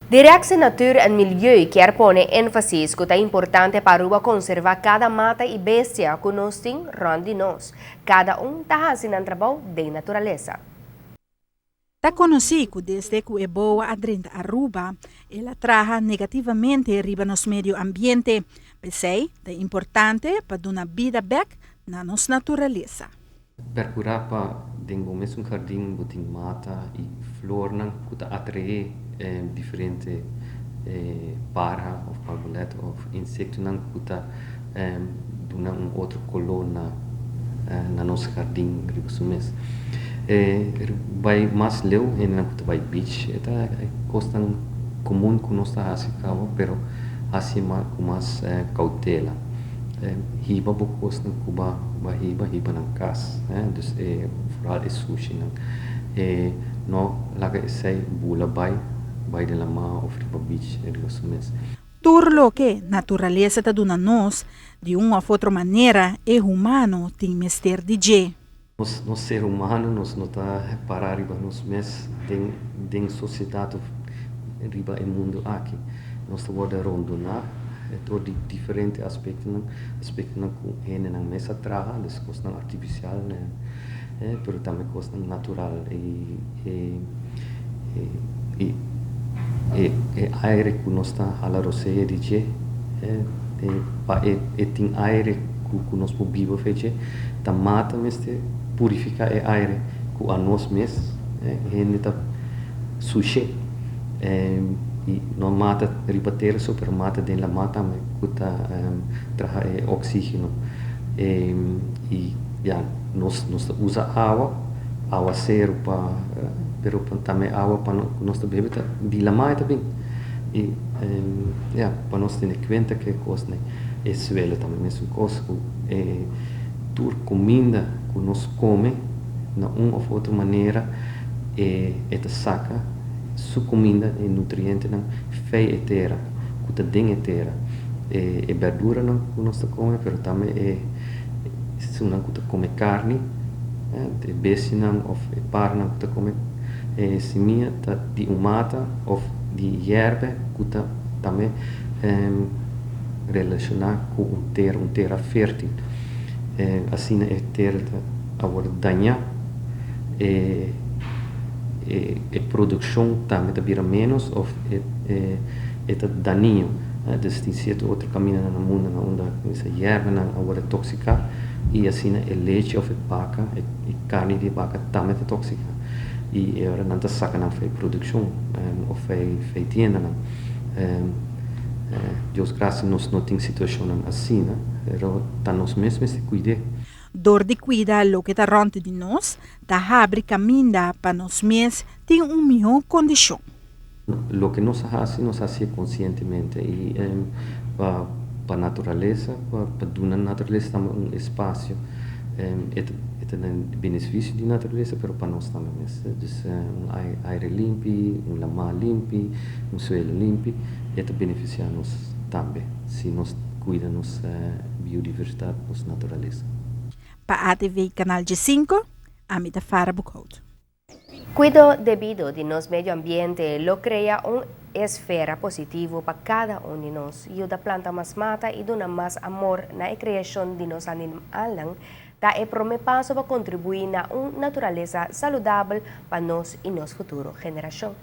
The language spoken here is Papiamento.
Directie Natuur en Milieu kier pone enfasis cu ta importante pa Aruba conserva cada mata y bestia cu nos tin rond di nos. Cada un ta haci nan trabou den naturalesa. Ta conoci cu desde cu e boa a drenta Aruba, el a traha negativamente riba nos medio ambiente. P'esey, ta importante pa duna bida bek na nos naturalesa. Percura pa den bo mesun hardin bo tin mata y flornan cu ta atrae diferente para of palbolet of insectonan cu ta duna un otro color na na nos hardin riba su mes. Bay mas leu hendenan cu ta bay beach e ta cosnan comun cu nos ta haci caba pero haci cu mas cautela. Hiba bo kosnan ku bo a hiba, hiba nan kas, dus e vooral e sushinan. E no laga esei bula bai, bai den lamá òf riba beach riba su mes. Tur loke naturalesa ta duna nos, di un òf otro manera e humano tin mester di dje. Nos nos ser humano nos no ta para riba nos mes den den sociedad of riba e mundo aki. Nos ta wordo rondona door di diferente aspectonan, aspectonan cu hendenan mes a traha, dus cosnan artificial pero tambe cosnan natural y e e e aire cu nos ta hala rosea di dje pa e tin aire cu nos por biba fe dje. Ta mata mester purifica e aire cu anos mes hende ta sush'e y no mata riba tera so pero mata den lama tambe cu ta traha e oxigeno y ya nos nos ta usa awa, awacero pa pero tambe awa pa cu nos ta bebe ta di lama e ta bin y ya pa nos tene cuenta cu e cosnan e suelo tambe mesun cos cu e tur cuminda cu nos come na un of otro manera e e ta saca su cuminda e nutrientenan fei e tera cu ta den e tera e e berduranan cu nos ta come pero tambe e esunnan cu ta come carni e bestianan of e parnan cu ta come e simia ta di un mata of di yerbe cu ta tambe relaciona cu un tera, un tera fertil. Asina e tera ta a worde daña, e e produccion tambe ta bira menos of e e ta dañino. Dus tin cierto otro camindanan na mundo na unda esa yerbanan a worde toxica y asina e lechi of e baca, e carni di e baca tambe ta toxica y e ora nan ta saca nan for e produccion of for e tiendanan. Dios gracia nos no tin situacionnan asina, pero ta nos mes mester cuid'é. Dor di cuida loke ta rond di nos, ta habri caminda pa nos mes tin un miho condicion. Loke nos a haci, nos a hacié conscientemente y pa pa naturalesa, pa duna naturalesa tambe un espacio. E ta den beneficio di naturalesa, pero pa nos tambe mes. Dus un aire limpi, un lama limpi, un suelo limpi, e ta beneficia nos tambe si nos cuida nos biodiversidad, nos naturalesa. Pa ATV Canal 5, ami ta Farah Boekhout. Cuido debido di nos medio ambiente lo crea un esfera positivo pa cada un di nos. Yuda planta mas mata y duna mas amor na e creacion di nos animalnan ta e prome paso pa contribui na un naturalesa saludabel pa nos y nos futuro generacion.